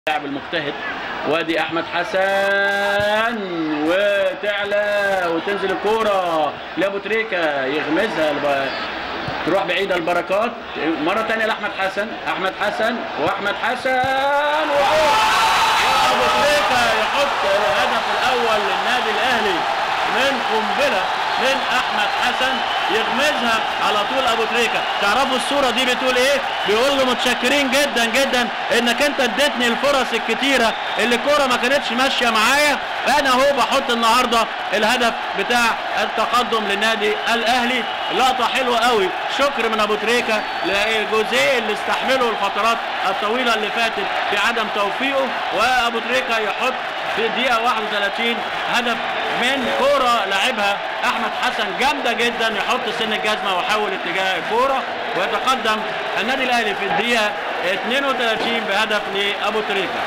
اللاعب المجتهد. وادي احمد حسن وتعلى وتنزل الكورة لابو تريكه يغمزها تروح بعيدة البركات مرة ثانية لاحمد حسن، احمد حسن واحمد حسن وابو تريكه يحط الهدف الاول للنادي الاهلي من قنبلة من احمد حسن، يغمزها على طول ابو تريكه. تعرفوا الصورة دي بتقول ايه؟ بيقول له متشكرين جدا جدا انك انت اديتني الفرص الكتيرة اللي الكورة ما كانتش ماشية معايا، انا اهو بحط النهارده الهدف بتاع التقدم للنادي الاهلي. لقطة حلوة قوي، شكر من ابو تريكه لجوزيه اللي استحمله الفترات الطويلة اللي فاتت في عدم توفيقه، وابو تريكه يحط في الدقيقة 31 هدف من كورة لعبها احمد حسن جامدة جدا، يحط سن الجزمة ويحول اتجاه الكورة، ويتقدم النادي الاهلي في الدقيقة 32 بهدف لابو تريكه.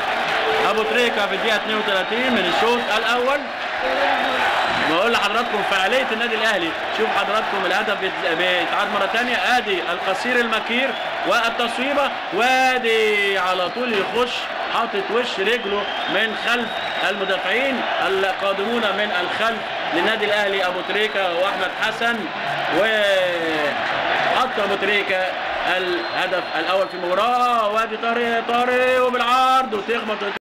ابو تريكه في الدقيقة 32 من الشوط الاول. بقول لحضراتكم فعالية النادي الاهلي، شوف حضراتكم الهدف بيتعاد مرة ثانية، ادي القصير المكير والتصويبه، وادي على طول يخش حاطط وش رجله من خلف المدافعين القادمون من الخلف للنادي الاهلي ابو تريكه واحمد حسن، وحط ابو تريكه الهدف الاول في المباراة. وادي طارق طارق وبالعرض وتخبط.